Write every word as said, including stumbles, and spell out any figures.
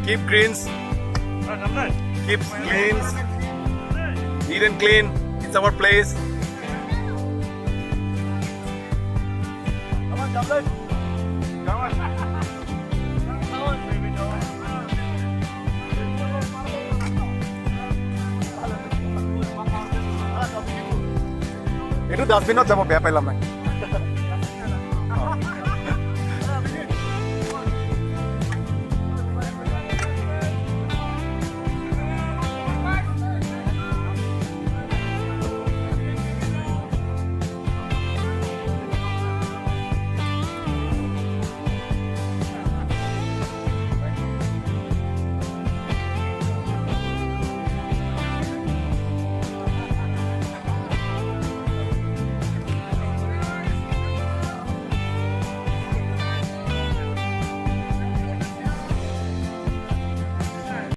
Keep greens. Keep greens. Neat and clean. It's our place. Itu dustbin-ot jabo, beya pailam nang.